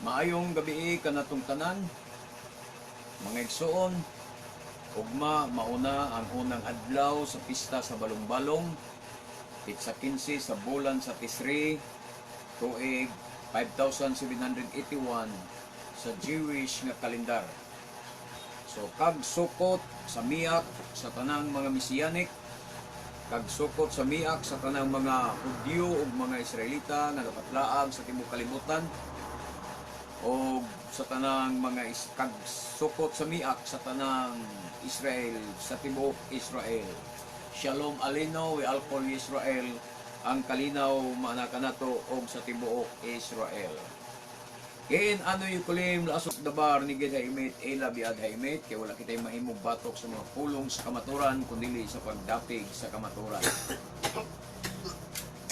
Maayong gabii kanatong tanan, mga igsoon. Ugma mauna ang unang adlaw sa pista sa Balong-Balong, pitsa 15 sa bulan sa Tisri, tuig 5781 sa Jewish nga kalendar. So kag sukot sa miak sa tanang mga Messianic, kag sukot sa miak sa tanang mga Hudyo ug mga Israelita nga napatlaag sa tibuok kalibutan, o sa tanang mga kag sukot sa miak sa tanang Israel sa tibuok Israel. Shalom aleinu we al kol Israel, ang kalinaw maana kanato og sa tibuok Israel. Ken anu yecholim laasot dabar neged haemet ela be'ad haemet, kay wala kitay mahimong batok sa mga pulong sa kamaturan kundi sa pagdapig sa kamaturan.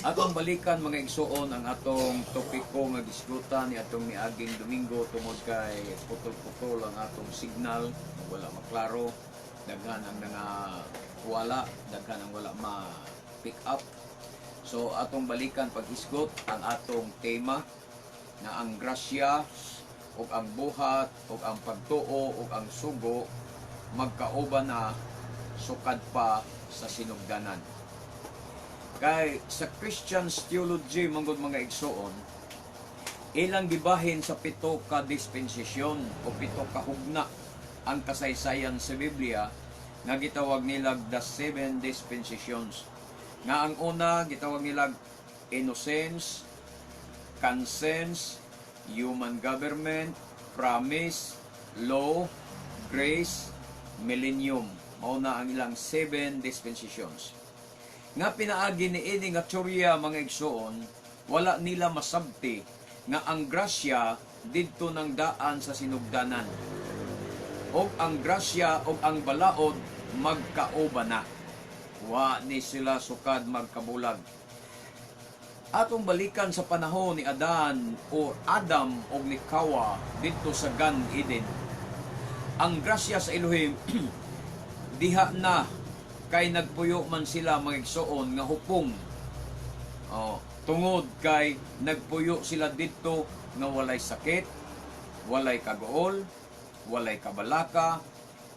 Atong balikan, mga igsuon, ang atong topiko nga gisgutan ni atong niaging Domingo tungod kay putol-putol ang atong signal, wala maklaro, daghan ang nga wala, daghan ang wala ma-pick up. So atong balikan paghisgot ang atong tema nga ang grasya ug ang buhat ug ang pagtuo ug ang sugo magkauban na sukad pa sa sinugdanan. Kay sa Christian theology manggod, mga igsoon, ilang gibahin sa pito ka dispensasyon o pito ka hugna ang kasaysayan sa Biblia nga gitawag nila the seven dispensations. Nga ang una gitawag nila innocence, conscience, human government, promise, law, grace, millennium. Mao na ang ilang seven dispensations. Nga pinaagi ni ini nga teorya, mga igsoon, wala nila masabti nga ang grasya didto nang daan sa sinugdanan. Og ang grasya og ang balaod magkauban na. Wa ni sila sukad magkabulag. Atong balikan sa panahon ni Adan o Adam og ni Kawa didto sa Gan Eden. Ang grasya sa Elohim diha na kay nagpuyo man sila, mga igsoon, nga hupong. Oh, tungod kay nagpuyo sila didto nga walay sakit, walay kaguol, walay kabalaka,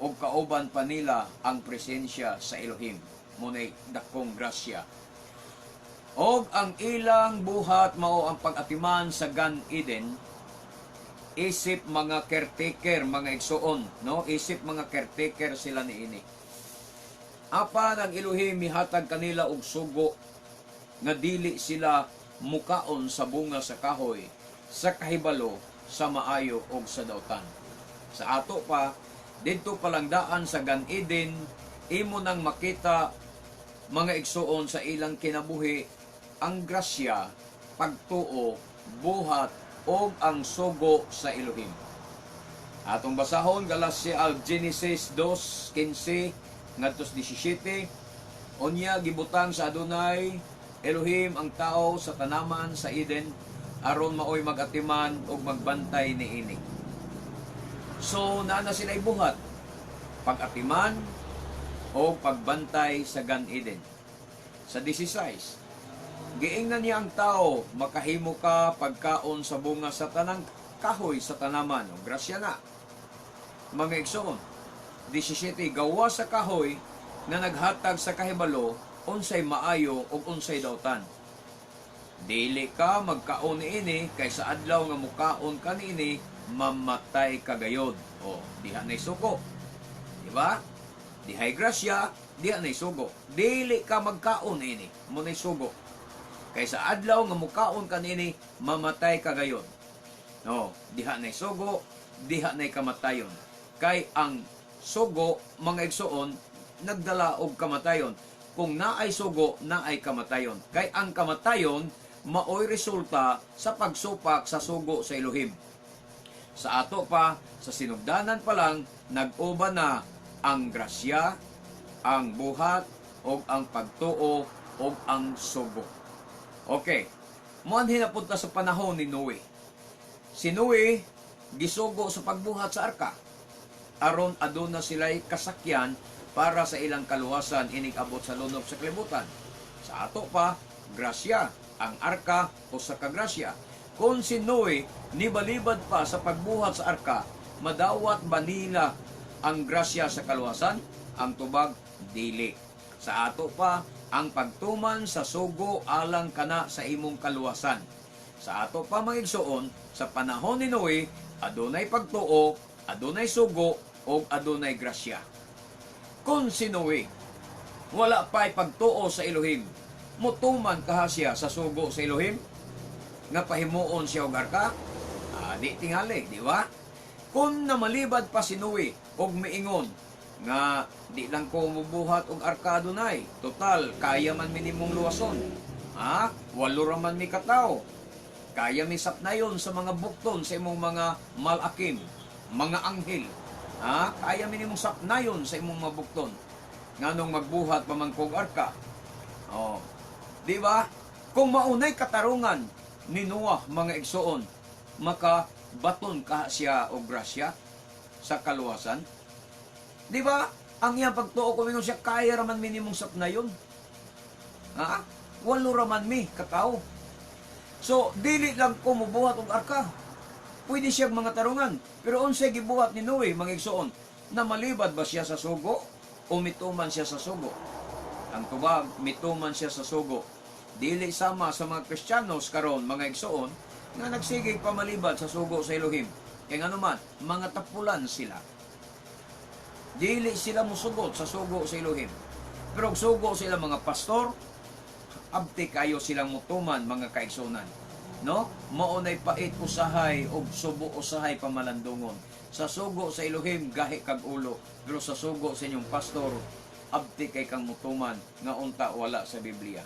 ug kauban pa nila ang presensya sa Elohim. Munay dakong grasya. Og ang ilang buhat mao ang pag-atiman sa Gan Eden, isip mga caretaker, mga igsoon, no? Isip mga caretaker sila niini. Apan ang Elohim mihatag kanila og sugo nga dili sila mukaon sa bunga sa kahoy sa kahibalo sa maayo og sa dautan. Sa ato pa, didto palang daan sa Gan Eden, imo nang makita, mga igsuon, sa ilang kinabuhi ang grasya, pagtuo, buhat og ang sugo sa Elohim. Atong basahon Galacia al Genesis 2:15 ngadto 17. Unya gibutang sa Adonai Elohim ang tao sa tanaman sa Eden aron maoy magatiman ug magbantay niini. So naa na sila ibuhat, pag-atiman o pagbantay sa Gan Eden. Sa 16, giingnan niya ang tao, "Makahimo ka pagkaon sa bunga sa tanang kahoy sa tanaman." O, grasya na, mga igsoon. 17, gawas sa kahoy na naghatag sa kahibalo unsay maayo ug unsay dautan. Dili ka magkaon niini kay sa adlaw nga mukaon ka niini, mamatay ka gayod. O, diha na'y sugo. Di ba? Dihay grasya, diha na'y sugo. Dili ka magkaon niini, mo na'y sugo. Kay sa adlaw nga mukaon ka niini, mamatay ka gayod. No, diha na'y sugo, diha na'y kamatayon. Kay ang sugo, mga igsoon, nagdala og kamatayon. Kung naay sugo, naay kamatayon. Kay ang kamatayon, maoy resulta sa pagsupak sa sugo sa Elohim. Sa ato pa, sa sinugdanan pa lang, nag-uban na ang grasya, ang buhat, o ang pagtuo, o ang sugo. Okay. Muanhi na punta sa panahon ni Noe. Si Noe, gisugo sa pagbuhat sa arka aron aduna sila'y kasakyan para sa ilang kaluwasan inig abot sa lunob sa kalibutan. Sa ato pa, grasya, ang arka usa ka grasya. Kung si Noe nibalibad pa sa pagbuhat sa arka, madawat ba nila ang grasya sa kaluwasan? Ang tubag, dili. Sa ato pa, ang pagtuman sa sugo alang kana sa imong kaluwasan. Sa ato pa, mga igsuon, sa panahon ni Noe, adunay pagtuo, adunay sugo, o adunay grasya. Kung si Noe, wala pa'y pagtuo sa Elohim, mutuman kaha siya sa sugo sa Elohim? Nga pahimuon siya og arka? Ah, di tingali, di ba? Kung namalibad pa si Noe og miingon nga di lang ko mubuhat og arka, Adonay. Total, kaya man mi nimong luwason. Ha? Walo ra man mi katawo. Kaya mi sapnayon sa mga bukton sa imong mga malakim, mga anghel. Ha? Kaya mi nimong sapnayon sa imong mga bukton. Nganong magbuhat pa man kog arka? Oh. Di ba? Kung maunay katarungan ni Noah, mga igsuon, maka baton ka siya og grasya sa kaluwasan. Di ba? Ang iyang pagtuo ko mingon siya, kaya raman mi nimong sapnayon. Ha? Walo raman mi katawo. So, dili lang ko mubuhat og arka. Pwede siya mga tarungan. Pero unsay gibuhat ni Noe, mga igsuon, na malibad ba siya sa sugo o mituman siya sa sugo? Ang tubag, mituman siya sa sugo. Dili sama sa mga Kristiyanos karon, mga igsuon, nga nagsigig pamalibad sa sugo sa Elohim. Kaya nga naman, mga tapulan sila. Dili sila musugot sa sugo sa Elohim. Pero og sugo sila mga pastor, abti kayo silang mutuman, mga kaigsunan. No? Mao nay pait usahay og subo usahay pamalandungon. Sa sugo sa Elohim gahi kag ulo, pero sa sugo sa inyong pastor abti kay kang mutuman nga unta wala sa Biblia.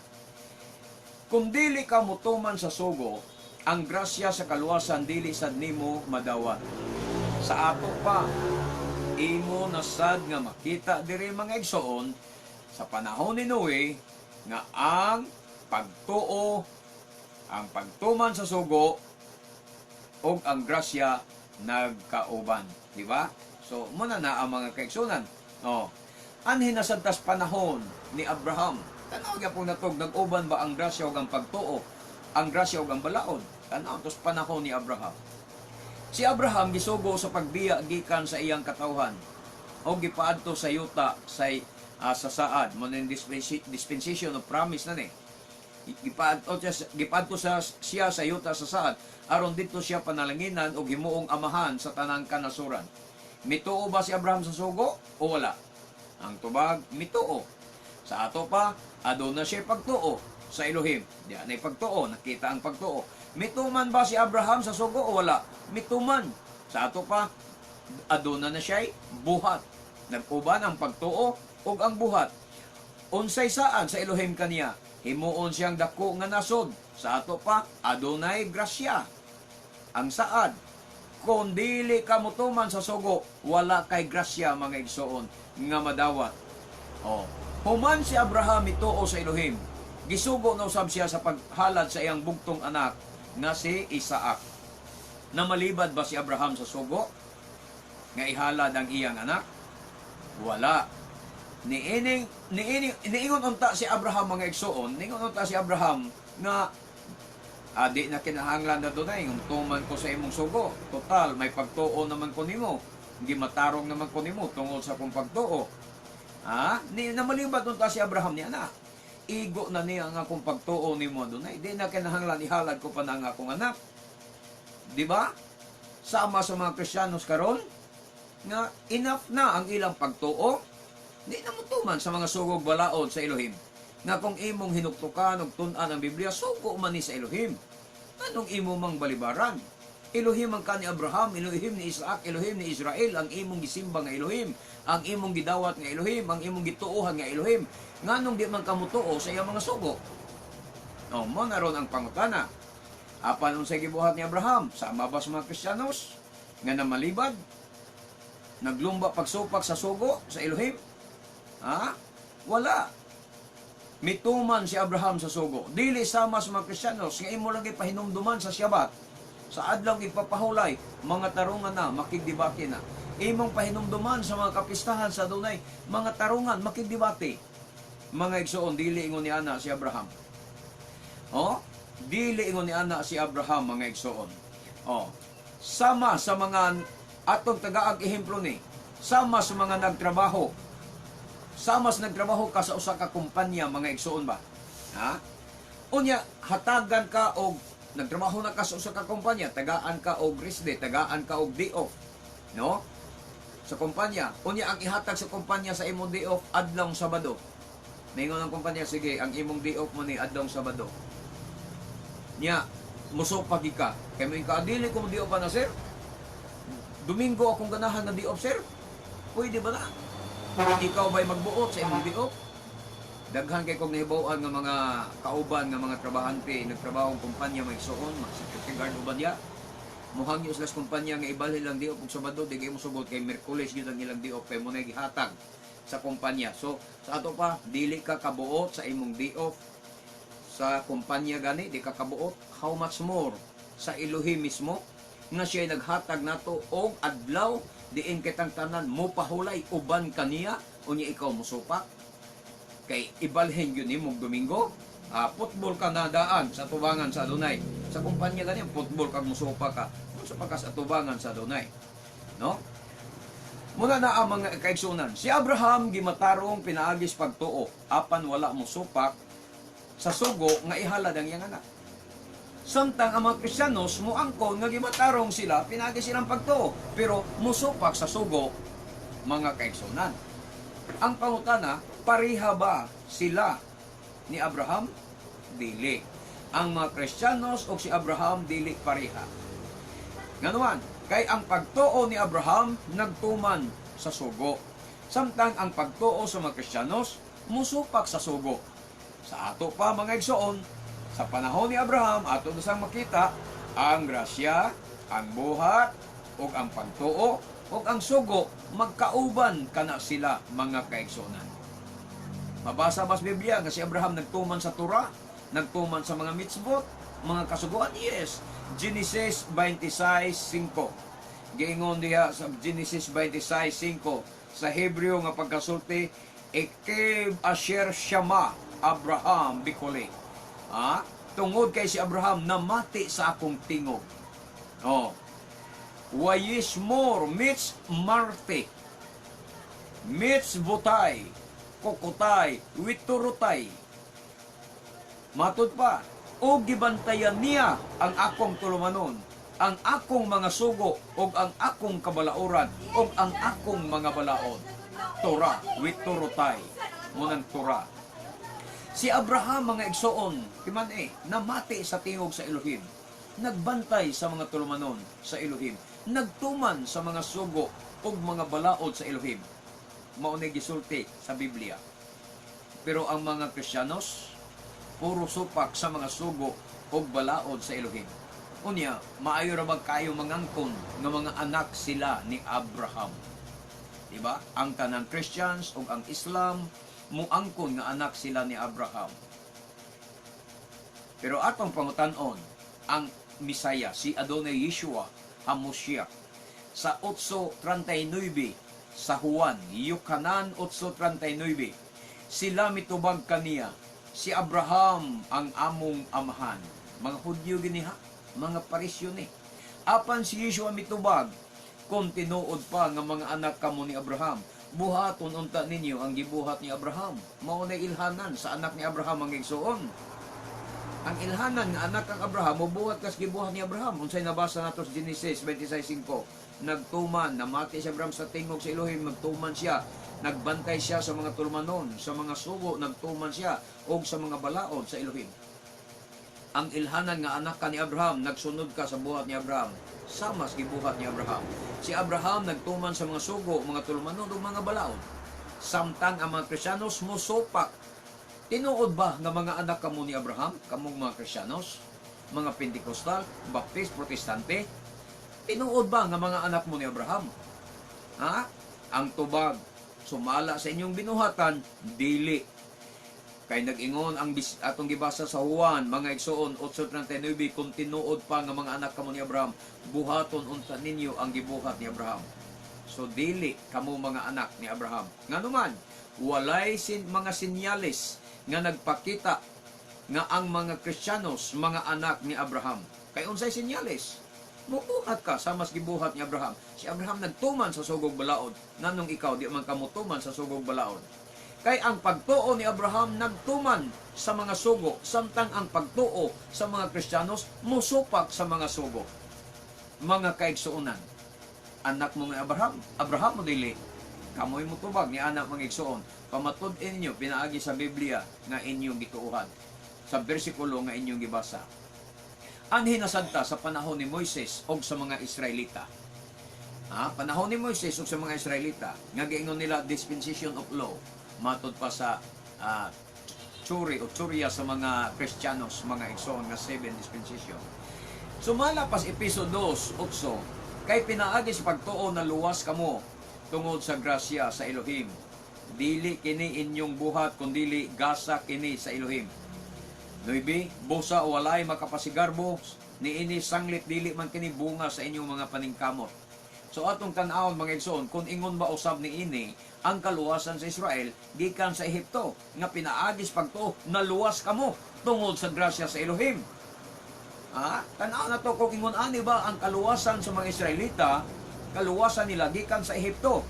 Kung dili ka mutuman sa sugo, ang grasya sa kaluwasan dili sad nimo madawat. Sa ato pa, imo nasad nga makita diri, mga igsoon, sa panahon ni Noe nga ang pagtuo, ang pagtuman sa sugo ug ang grasya nagkauban, di ba? So muna na ang mga kaigsunan. Oh. Anhi na sad tas panahon ni Abraham. Tanaw gyapon natog nag-uban ba ang grasya ug ang pagtuo, ang grasya ug ang balaod? Tanaw tos panahon ni Abraham. Si Abraham gisugo sa pagbiya gikan sa iyang katawhan o gipaadto sa yuta sa saad mo ning dispensation of promise na ni. Gipaadto siya sa yuta sa saad aron didto siya panalanginan og himuong amahan sa tanang kanasuran. Mituo ba si Abraham sa sugo o wala? Ang tubag, mituo. Sa ato pa, aduna siya pagtuo sa Elohim. Di na pagtuo, nakita ang pagtuo. Mituman ba si Abraham sa sugo o wala? Mituman. Sa ato pa, aduna na siya'y buhat. Nag-uban ang pagtuo ug ang buhat. Unsay saad sa Elohim kaniya? Himuon siyang dako nga nasod. Sa ato pa, adunay grasya. Ang saad, kung dili ka mutuman sa sugo, wala kay grasya, mga igsoon, nga madawat. Oh. Human si Abraham mituo sa Elohim, gisugo na usab siya sa paghalad sa iyang bugtong anak nga si Isaac. Namalibad ba si Abraham sa sugo nga ihalad ang iyang anak? Wala. Niining niining niingon unta si Abraham, mga igsoon, niingon unta si Abraham nga di na kinahanglan na dunay tuman ko sa imong sugo. Total, may pagtuo naman ko nimo. Gimatarong naman ko nimo tungod sa akong pagtuo. Ha? Ni namalibad unta si Abraham niya na. Igo na niya ang akong pagtuo nimo, Adonay. Di na kinahanglan ihalad ko pa na ang akong anak. Di ba? Sama sa mga Kristiyanos karon nga enough na ang ilang pagtuo, di na mutuman sa mga sugog balaod sa Elohim. Nga kung imong hinuktukan og tun-an ang Biblia, sugo man ni sa Elohim. Anong imo mang balibaran? Elohim ang kani Abraham, Elohim ni Isaac, Elohim ni Israel, ang imong gisimba nga Elohim, ang imong gidawat nga Elohim, ang imong gituohan nga Elohim. Nganong di man kamutuo sa iyang mga sugo? O, mo na ron ang pangutana. Apan unsay gibuhat ni Abraham? Sama ba sa mga Kristiyanos nga namalibad? Naglumba pagsupak sa sugo sa Elohim? Ha? Wala. Mituman si Abraham sa sugo. Dili sama sa mga Kristiyanos nga imo lang ipahinumduman sa Syabat. Sa adlaw ipapahulay, mga tarungan na, makigdebate na. Imong pahinumduman sa mga kapistahan sa Adonay, mga tarungan, makigdebate. Mga igsoon, dili ingon ni ana si Abraham. Oh, Dili ingon ni ana si Abraham, mga igsoon. Oh. Sama sa mga atong tagaag ehemplo ni, sama sa mga nagtrabaho. Sama sa nagtrabaho ka sa usa ka kumpanya, mga igsoon ba? Ha? Unya hatagan ka og nagtrabaho na ka sa usa ka kumpanya, tagaan ka og rest day, tagaan ka og day off. No? Sa kumpanya. Unya ang ihatag sa kumpanya sa imong day off, adlong Sabado. Ningon ang kumpanya, "Sige, ang imong day off mo ni adlong Sabado." Nya, musupak ka. Kay mo ka, "Dili ko mo day off pa na, sir. Domingo akong ganahan nga day off, sir. Pwede ba na?" Ikaw ba'y magbuot sa imong day off? Daghan kay kong nahibaw-an nga mga kauban nga mga trabahante, nagtrabaho ang kumpanya, may igsuon, mga security guard uban diya. Muhangyo sila sa kumpanya nga ibalhin lang day off og Sabado, di kay mo sugot kay Miyerkules gyud ang ilang day off kay mo na gihatag sa kumpanya. So sa ato pa, dili ka kabuot sa imong day off sa kumpanya gani, di ka kabuot, how much more sa Elohim mismo nga siya naghatag nato og adlaw diin kitang tanan mo pahulay uban kaniya, unya ikaw mosupak kay ibalhin yun nimong Domingo? Ah, football ka na daan sa tubangan sa Adonay. Sa kumpanya gani football kag musupak ka, unsa pa ka sa tubangan sa Adonay, no? Muna na ang mga kaigsunan. Si Abraham gimatarong pinaagis pagtuo, apan wala mo supak sa sugo nga ihalad ang iyang anak. Samtang ang mga Kristiyanos moangkon nga gimatarong sila pinaagi silang pagtuo, pero musupak sa sugo, mga kaigsunan. Ang pangutana, pareha ba sila ni Abraham? Dili. Ang mga Kristiyanos o si Abraham dili pareha. Nganuman, kay ang pagtuo ni Abraham nagtuman sa sugo. Samtang ang pagtuo sa mga Kristiyanos musupak sa sugo. Sa ato pa, mga igsoon, sa panahon ni Abraham, ato na sang makita ang grasya, ang buhat, ug ang pagtuo, ug ang sugo, magkauban kana sila, mga kaigsuonan. Mabasa ba sa Biblia nga si Abraham nagtuman sa Torah, nagtuman sa mga mitzvot, mga kasuguan? Yes. Genesis 26:5. Giingon diha sa Genesis 26:5 sa Hebreo nga pagkasulti, "Ekev asher shama Abraham bikoli." Ah, tungod kay si Abraham namati sa akong tingog. Oh. "Wayishmor mishmarti. Mitzvotai, chukotay, vetorotai." Matud pa, "O gibantayan niya ang akong tulumanon, ang akong mga sugo, ug ang akong kabalauran, ug ang akong mga balaod." Torah, vetorotai, munang Torah. Si Abraham, mga igsoon, timan eh, namati sa tingog sa Elohim. Nagbantay sa mga tulumanon sa Elohim. Nagtuman sa mga sugo ug mga balaod sa Elohim. Mao ni gisulti sa Biblia. Pero ang mga Kristiyanos, puro supak sa mga sugo ug balaod sa Elohim. Unya, maayo ra bag kayo mangangkon nga mga anak sila ni Abraham? Diba? Ang tanang Christians ug ang Islam muangkon nga anak sila ni Abraham. Pero atong pangutan-on, ang Misaya, si Adonai Yeshua Hamoshiach, sa 8.39 sa Juan, Yukanan 8.39, sila mitubag kaniya, "Si Abraham ang among amahan." Mga Hudyo giniha, mga Parisyo ni. Apan si Yeshua mitubag, "Kung tinuod pa nga mga anak kamo ni Abraham, buhaton unta ninyo ang gibuhat ni Abraham." Mao na ilhanan sa anak ni Abraham ang igsuon. Ang ilhanan nga anak kang Abraham, mobuhat kas gibuhat ni Abraham. Unsay nabasa nato sa Genesis 26:5? Nagtuman, namati si Abraham sa tingog sa Elohim, nagtuman siya. Nagbantay siya sa mga tulumanon, sa mga sugo, nagtuman siya, og sa mga balaod sa Elohim. Ang ilhanan nga anak ka ni Abraham, nagsunod ka sa buhat ni Abraham. Sama sa gibuhat ni Abraham. Si Abraham nagtuman sa mga sugo, mga tulumanon, ug mga balaod. Samtang ang mga Kristiyanos mosupak. Tinuod ba nga mga anak kamo ni Abraham, kamong mga Kristiyanos, mga Pentecostal, Baptist, Protestante? Tinuod ba nga mga anak mo ni Abraham? Ha? Ang tubag, sumala sa inyong binuhatan, dili. Kay nag-ingon ang atong gibasa sa Juan, mga igsoon, 8.39, "Kung tinuod pa nga mga anak kamo ni Abraham, buhaton unta ninyo ang gibuhat ni Abraham." So dili kamo mga anak ni Abraham. Nganuman, walay mga sinyales nga nagpakita Nga ang mga Kristiyanos mga anak ni Abraham. Kay unsay senyales? Mubuhat ka sa mas gibuhat ni Abraham. Si Abraham nagtuman sa sugog balaod, nganong ikaw di man ka motuman sa sugog balaod? Kay ang pagtuo ni Abraham nagtuman sa mga sugo, samtang ang pagtuo sa mga Kristiyanos musupak sa mga sugo. Mga kaigsuonan, anak mo ni Abraham, Abraham mo dili? Kamoy motubag ni anak, mga igsuon. Pamatud-in ninyo pinaagi sa Biblia nga inyong gituohan, sa bersikulo nga inyong gibasa. Anhi na sad ta sa panahon ni Moises og sa mga Israelita. Ha? Panahon ni Moises ug sa mga Israelita, nga giingon nila dispensation of law, matod pa sa tsuri o tsurya sa mga Kristiyanos, mga igsoon, nga seven dispensation. Sumala pas Epeso 2:8, kay pinaagi sa pagtuo na luwas kamo tungod sa grasya sa Elohim. Dili kini inyong buhat, kundili gasa kini sa Elohim. 9, busa walay makapasigarbo niini, sanglit dili man kini bunga sa inyong mga paningkamot. So atong tan-awon, mga igsoon, kung ingon ba usab ni ini ang kaluwasan sa Israel gikan sa Ehipto nga pinaagi sa pagtuo naluwas kamo tungod sa grasya sa Elohim. Ah, tan-aw na to kung ingon ani ba ang kaluwasan sa mga Israelita, kaluwasan nila gikan sa Ehipto.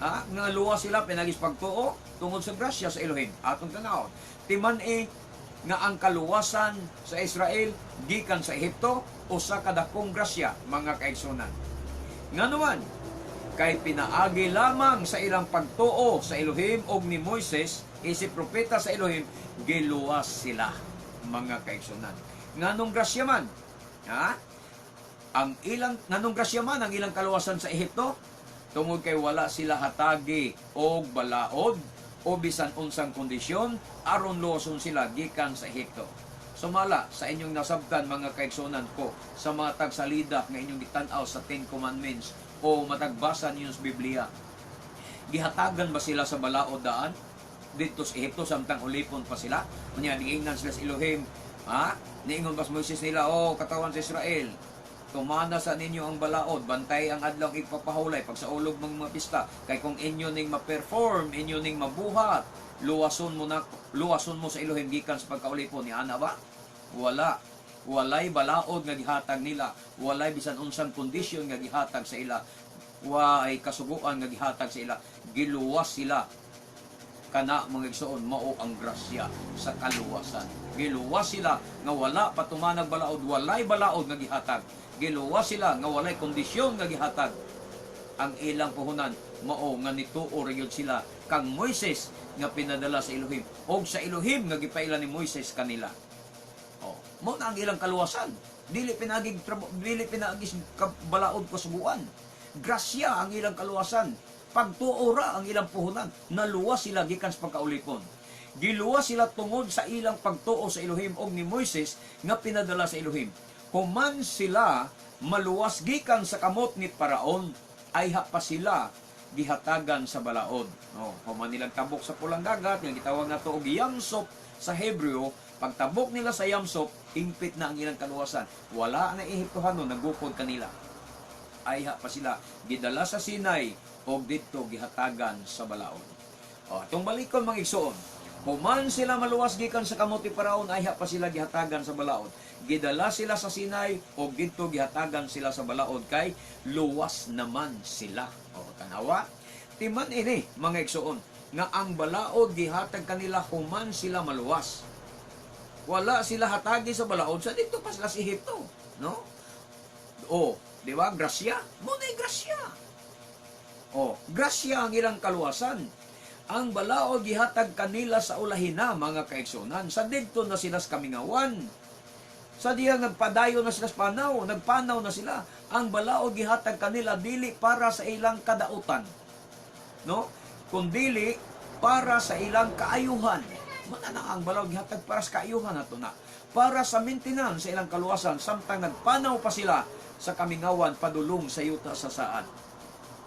Ah, nga luwas sila pinaagi sa pagtuo tungod sa grasya sa Elohim. Atong tan-awon. Timan-i nga ang kaluwasan sa Israel gikan sa Ehipto usa ka dakong grasya, mga kaigsunan. Ngano man, kay pinaagi lamang sa ilang pagtuo sa Elohim og ni Moises isip propeta sa Elohim, giluwas sila, mga kaigsunan. Nganong grasya man? Ha? Ang ilang nganong grasya man ang ilang kaluwasan sa Ehipto? Tungod kay wala sila hatagi og balaod o bisan unsang kondisyon aron luwason sila gikan sa Ehipto. Sumala sa inyong nasabtan, mga kaigsunan ko, sa mga tagsalida nga inyong gitan-aw sa Ten Commandments o matagbasa ninyo sa Biblia. Gihatagan ba sila sa balaod daan didto sa Ehipto samtang ulipon pa sila? Unya giingnan sila sa Elohim, ha? Niingon ba si Moises nila, "Oh, katawan sa Israel, tumana sa ninyo ang balaod, bantay ang adlaw ipapahulay pag sa ulog mga pista, kay kung inyo ning ma-perform, inyo ning mabuhat, luwason mo na, luwason mo sa Elohim gikan sa pagkaulipon"? Ni ana ba? Wala. Walay balaod nga gihatag nila, walay bisan unsang kondisyon nga gihatag sa ila, way kasuguan nga gihatag sa ila. Giluwas sila. Kana, mga igsoon, mao ang grasya sa kaluwasan. Giluwas sila nga wala patumanag balaod, walay balaod nga gihatag. Giluwas sila nga walay kondisyon nga gihatag. Ang ilang puhunan mao nga nituo ra gyud sila kang Moises nga pinadala sa Elohim og sa Elohim nga gipaila ni Moises kanila. Oh, mao na ang ilang kaluwasan. Dili pinaagi sa balaod, kasuguan. Grasya ang ilang kaluwasan. Pagtuo ra ang ilang puhunan. Naluwas sila gikan sa pagkaulipon. Giluwas sila tungod sa ilang pagtuo sa Elohim og ni Moises nga pinadala sa Elohim. Human sila maluwas gikan sa kamot ni Paraon, ayha pa sila gihatagan sa balaod. No, human nilang tabok sa Pulang Dagat nga gitawag nato og Yamsop sa Hebreo, pagtabok nila sa Yamsop, hingpit na ang ilang kaluwasan. Wala na Ehiptohanon nagukod kanila. Ayha pa sila gidala sa Sinai og didto gihatagan sa balaod. O, atong balikon, mga igsoon. Human sila maluwas gikan sa kamot ni Paraon, ayha pa sila gihatagan sa balaod. Gidala sila sa Sinai og didto gihatagan sila sa balaod kay luwas naman sila. O, tanawa. Timan ini, mga igsoon, nga ang balaod gihatag kanila human sila maluwas. Wala sila hatagi sa balaod sa didto pa sila sa Ehipto, no? O, di ba? Grasya. Mao na grasya. O, grasya ang ilang kaluwasan. Ang balaod gihatag kanila sa ulahina, mga kaigsunan. Sa didto na sila sa kamingawan. Sa diya nagpadayon na sila sa panaw, nagpanaw na sila. Ang balaod gihatag kanila dili para sa ilang kadautan. No? Kundili para sa ilang kaayuhan. Mana na ang balaod gihatag para sa kaayuhan nato na. Para sa maintenance sa ilang kaluwasan samtang nagpanaw pa sila sa kamingawan padulong sa yuta sa saad,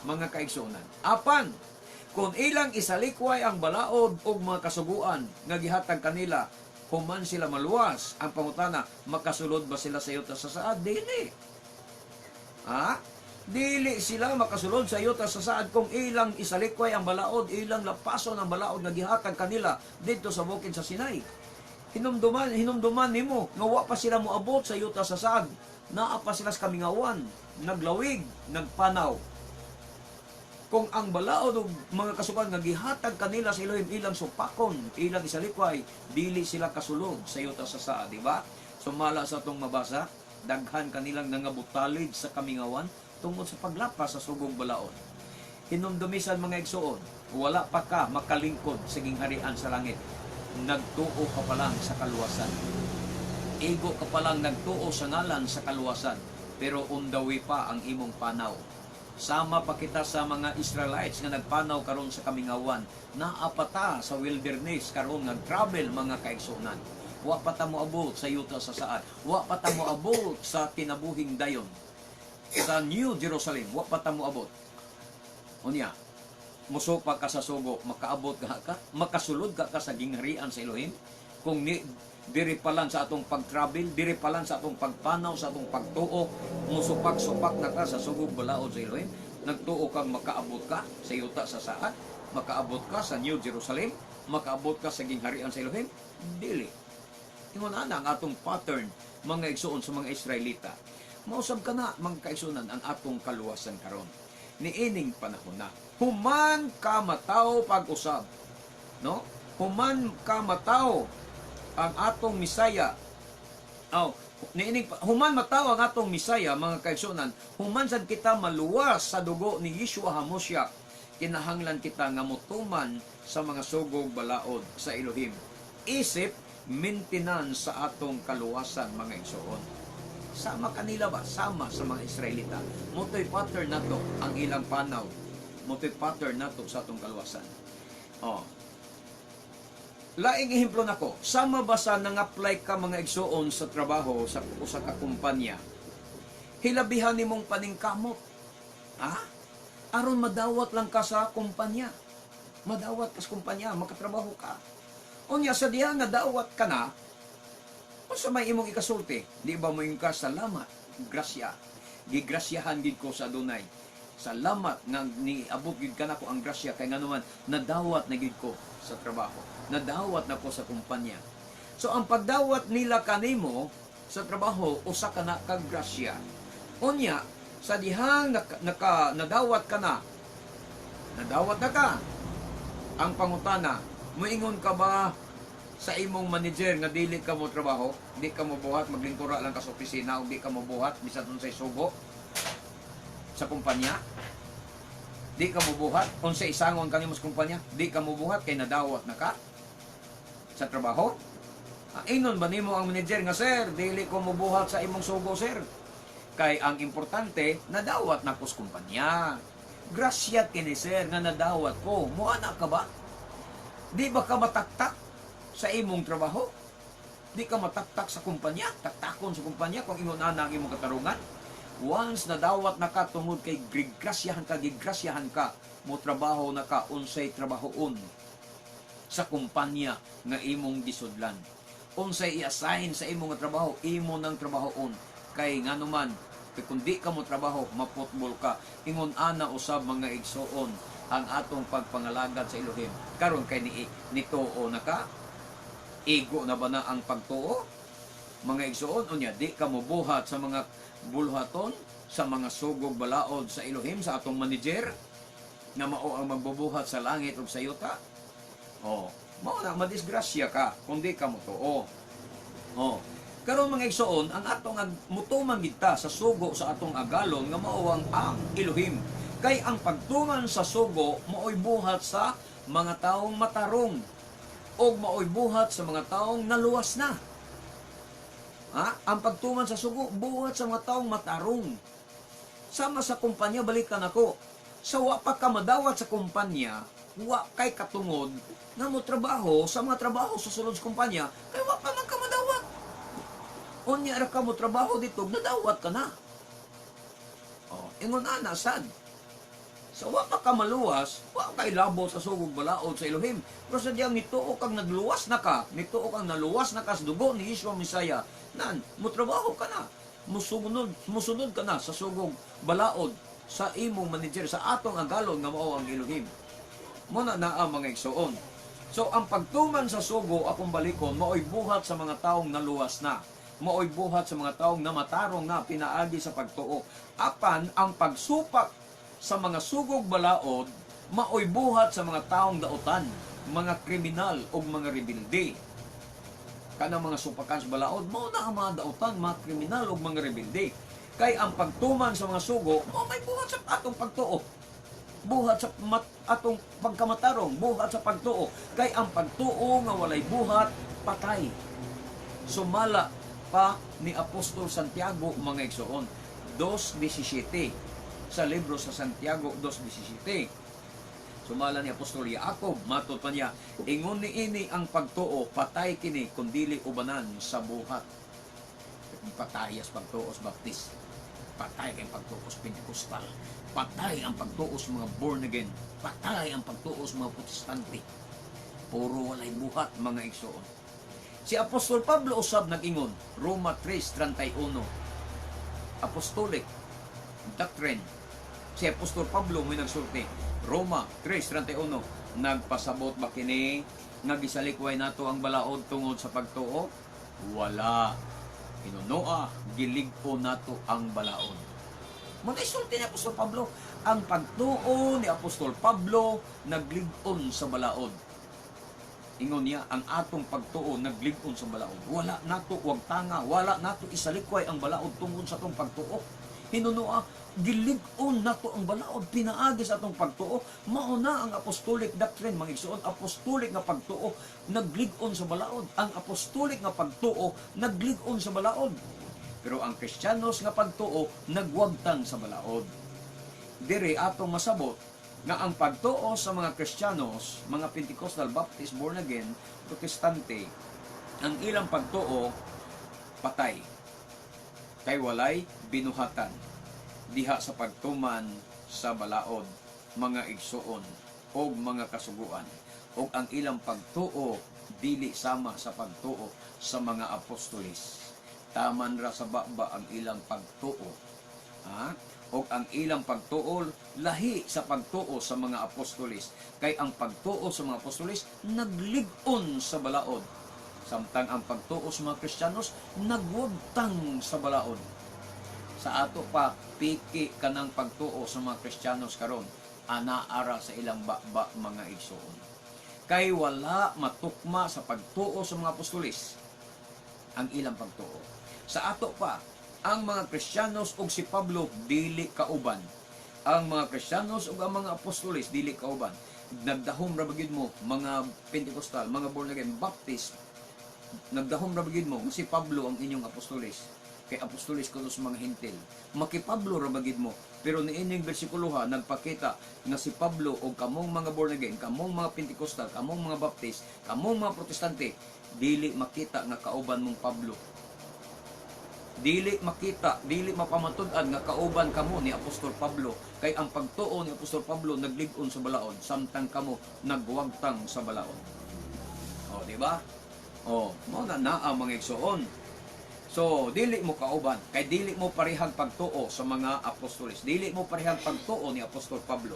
mga kaigsunan. Apan, kung ilang isalikway ang balaod og mga kasuguan nga gihatag kanila, human sila maluwas, ang pangutana, makasulod ba sila sa yuta sa saad? Dili. Ha? Dili sila makasulod sa yuta sa saad kung ilang isalikway ang balaod, ilang lapason ang balaod nga gihatag kanila didto sa bukid sa Sinai. Hinumduman, hinumduman nimo nga wa pa sila moabot sa yuta sa saad. Naa pa sila sa kamingawan, naglawig, nagpanaw. Kung ang balaod og mga kasukan nga gihatag kanila sa Elohim ilang supakon, ilang isalikway, dili sila kasulod sa yuta sa saad, di ba? Sumala sa atong mabasa, daghan kanilang nangabutalid sa kamingawan tungod sa paglapas sa sugong balaod. Hinumdumisan, mga igsuon, wala pa ka makalingkod sa gingharian sa langit. Nagtuo ka pa lang sa kaluwasan. Igo ka pa lang nagtuo sa ngalan sa kaluwasan, pero on the way pa ang imong panaw. Sama pa kita sa mga Israelites nga nagpanaw karon sa kamingawan. Naa pa ta sa wilderness karon nga travel, mga kaigsuonan. Wa pa ta moabot sa yuta sa saad. Wa pa ta moabot sa kinabuhing dayon. Sa New Jerusalem, wa pa ta moabot. Unya, musupak ka sa sugo, makaabot ka ka, makasulod ka ka sa gingharian sa Elohim. Kung ni diri pa lang sa atong pag-travel, diri pa lang sa atong pagpanaw, sa atong pagtuo, musupak-supak na ka sa sugog balaod sa Elohim, nagtuo kang makaabot ka sa yuta sa saad, makaabot ka sa New Jerusalem, makaabot ka sa gingharian sa Elohim, dili. Ingon ana ang atong pattern, mga igsuon, sa mga Israelita. Mausab ka na, mga kaigsuonan, ang atong kaluwasan karon. Niining panahon na. Human ka mataw pag-usab. No? Human ka mataw ang atong Misaya. Oh, niining human mataw ang atong Misaya, mga kaigsuonan, human sad kita maluwas sa dugo ni Yeshua HaMoshiach, kinahanglan kita nga motuman sa mga sugog balaod sa Elohim. Isip maintenance sa atong kaluwasan, mga igsoon. Sama kanila ba? Sama sa mga Israelita. Mao to'y pattern nato ang ilang panaw. Mao to'y pattern nato sa atong kaluwasan. Oh. Laing ehemplo nako, sama ba sa nang-apply ka, mga igsoon, sa trabaho sa usa ka kumpanya? Hilabihan nimong paningkamot. Ha? Aron madawat lang ka sa kumpanya. Madawat ka sa kumpanya, makatrabaho ka. Unya sa diha nga dawat ka na, unsa may imong ikasulti? Di ba mo ka salamat, grasya? Gigrasyahan gid ko sa Adunay. Salamat nga niabot gid kanako ang grasya kay nganuman nadawat na gid ko sa trabaho. Nadawat na ko sa kumpanya. So ang pagdawat nila kanimo sa trabaho, usa ka na kag grasya. Unya sa dihang naka nadawat ka na, nadawat na ka. Ang pangutana, muingon ka ba sa imong manager nga dili ka mo trabaho, di ka mo buhat, maglingkura lang ka sa opisina o di ka mo buhat bisan unsay sugo sa kumpanya? Di ka mo buhat, unsay isangon kanimo sa kumpanya, di ka mo buhat kay nadawat na ka sa trabaho. Ah, ingnon ba nimo ang manager nga, "Sir, dili ko mobuhat sa imong sugo, sir? Kay ang importante, nadawat na ko sa kumpanya. Grasya kini, sir, nga nadawat ko." Muana ka ba? Di ba ka mataktak sa imong trabaho? Di ka mataktak sa kumpanya? Taktakon sa kumpanya kung ingon ana ang imong katarungan? Once nadawat na ka tungod kay gigrasyahan ka, gigrasyahan ka, mo trabaho na ka unsay trabahoon sa kumpanya nga imong gisudlan. Unsay i-assign sa imong nga trabaho, imo nang trabahoon. Kay nganuman, kay kung di ka mo trabaho, maputbol ka. Ingon ana usab, mga igsuon, ang atong pagpangalagad sa Elohim. Karon kay ni nituo na ka, igo na ba na ang pagtuo? Mga igsuon, unya di ka mobuhat sa mga buluhaton, sa mga sugog balaod sa Elohim, sa atong manager, nga mao ang magbubuhat sa langit ug sa yuta. Oh, mao na madisgrasya ka kung di ka motuo. Oh. Karon, mga igsoon, ang atong mutuman gid ta sa sugo sa atong agalon nga mao ang Elohim. Kay ang pagtuman sa sugo mao'y buhat sa mga taong matarong og mao'y buhat sa mga taong naluwas na. Ha? Ang pagtuman sa sugo buhat sa mga taong matarong. Sama sa kumpanya, balikan ako. Sa wa pa ka madawat sa kumpanya, wa kay katungod nga mo trabaho sa mga trabaho sa sulod sa kumpanya kay wa pa man ka madawat. Unya ra ka mo trabaho dito, nadawat ka na. Oh, ingon ana sad. Sa wa pa ka maluwas, wa kay labo sa sugog balaod sa Elohim. Pero sa diyang nituo kang nagluwas na ka, nituo kang naluwas na ka sa dugo ni Yeshua Mesaya, nan, motrabaho ka na. Musunod ka na sa sugog balaod sa imong manager, sa atong agalon nga mao ang Elohim. Mao na naa, mga igsoon. So ang pagtuman sa sugo, akong balikon, maoy buhat sa mga taong naluwas na. Maoy buhat sa mga taong namatarong na pinaagi sa pagtuo. Apan ang pagsupak sa mga sugog balaod, maoy buhat sa mga taong dautan, mga kriminal o mga rebelde. Kanang mga supakan sa balaod, mao na ang mga dautan, mga kriminal o mga rebelde. Kay ang pagtuman sa mga sugo, mao may buhat sa atong pagtuo, buhat sa atong pagkamatarong, buhat sa pagtuo. Kay ang pagtuo nga walay buhat, patay. Sumala pa ni Apostol Santiago, mga igsoon, 2.17, sa libro sa Santiago 2.17. Sumala ni Apostol Jacob, matod pa niya, ingon ni ini ang pagtuo, patay kini kung dili ubanan sa buhat. Patay as pagtuo sa Baptist. Patay kay pagtuo sa Pentecostal. Patay ang pagtuo sa mga born again. Patay ang pagtuo sa mga Protestante. Puro walay buhat, mga igsoon. Si Apostol Pablo usab nag-ingon, Roma 3.31. Apostolic doctrine. Si Apostol Pablo may nagsulti. Roma 3.31. Nagpasabot ba kini nga gisalikway nato ang balaod tungod sa pagtuo? Wala. Hinunoa, gilig-on nato ang balaod. Mao sulti ni Apostol Pablo, ang pagtuo ni Apostol Pablo naglig-on sa balaod. Ingon niya, ang atong pagtuo naglig-on sa balaod. Wala nato wagtanga, wala nato isalikway ang balaod tungod sa atong pagtuo. Hinunoa, gilig-on nato ang balaod pinaagi sa atong pagtuo. Mao na ang apostolic doctrine, mga igsoon, apostolic nga pagtuo naglig-on sa balaod. Ang apostolic nga pagtuo naglig-on sa balaod. Pero ang Kristiyanos nga pagtuo nagwagtang sa balaod. Dire atong masabot nga ang pagtuo sa mga Kristiyanos, mga Pentecostal, Baptist, born again, Protestante, ang ilang pagtuo patay. Kay walay binuhatan diha sa pagtuman sa balaod, mga igsuon, og mga kasuguan, og ang ilang pagtuo dili sama sa pagtuo sa mga apostolis. Taman ra sa baba ang ilang pagtuo. Ha? Og ang ilang pagtuo lahi sa pagtuo sa mga apostolis. Kay ang pagtuo sa mga apostolis naglig-on sa balaod. Samtang ang pagtuo sa mga Kristiyanos nagwagtang sa balaod. Sa ato pa, piki kanang pagtuo sa mga Kristiyanos karon, ana-ara sa ilang baba, mga igsoon. Kay wala matukma sa pagtuo sa mga apostolis ang ilang pagtuo. Sa ato pa, ang mga Kristiyanos ug si Pablo dili kauban. Ang mga Kristiyanos ug ang mga apostolis dili kauban. Nagdahom ra ba gyud mo, mga Pentecostal, mga born again, Baptist, nagdahom ra ba gyud mo si Pablo ang inyong apostolis? Kay apostolis kuno sa mga Hentil. Maki-Pablo ra ba gyud mo? Pero niining bersikulo ha, nagpakita nga si Pablo og kamong mga born again, kamong mga Pentecostal, kamong mga Baptist, kamong mga Protestante, dili makita nga kauban mong Pablo. Dili makita, dili mapamatud-an nga kauban kamo ni Apostol Pablo, kay ang pagtuo ni Apostol Pablo naglig-on sa balaod samtang kamo nagwagtang sa balaod. O, di ba? O, mao na naa, mga igsoon. So, dili mo kauban kay dili mo parehang pagtuo sa mga apostoles. Dili mo parehang pagtuo ni Apostol Pablo.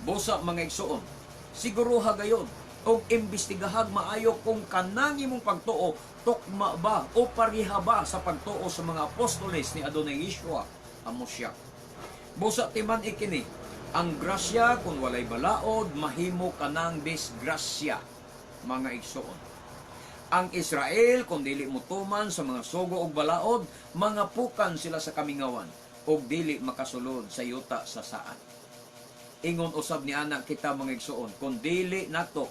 Busa, mga igsoon, siguruha gayod og imbestigahag maayo kung kanang imong pagtuo tukma ba o pareha ba sa pagtuo sa mga apostoles ni Adonai Yeshua Hamashiach. Busa timan ikini, ang grasya kung walay balaod mahimo kanang disgrasya, mga igsoon. Ang Israel kung dili motuman sa mga sugo og balaod, mga pukan sila sa kamingawan og dili makasulod sa yuta sa saad. Ingon usab ni ana kita, mga igsoon, kung dili nato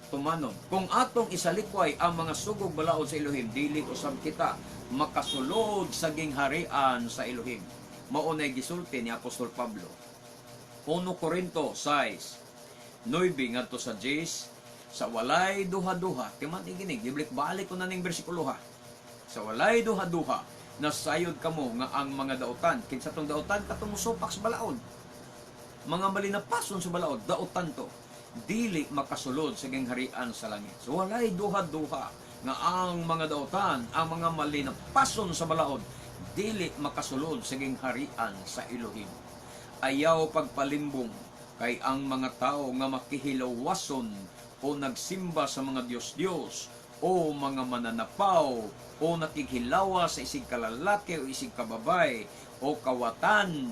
tumanon, kung atong isalikway ang mga sugog balaod sa Elohim, dili usab kita makasulod sa gingharian sa Elohim. Mao nay gisulti ni Apostol Pablo. 1 Corinto 6, 9 ngadto sa 10, sa walay duha-duha, timan iginig, gibalik-balik ko na ning bersikulo ha. Sa walay duha-duha, nasayod kamo nga ang mga dautan, kinsa tong dautan? Katong musupak sa balaod. Mga malinapason sa balaod, dautan to. Dili makasulod sa gingharian sa langit. So walay duha-duha nga ang mga dautan, ang mga malinapason sa balaod, dili makasulod sa gingharian sa Elohim. Ayaw pagpalimbong, kay ang mga tao nga makihilawason o nagsimba sa mga Diyos-Diyos, o mga mananapaw, o nakighilawa sa isig kalalaki o isig kababay, o kawatan,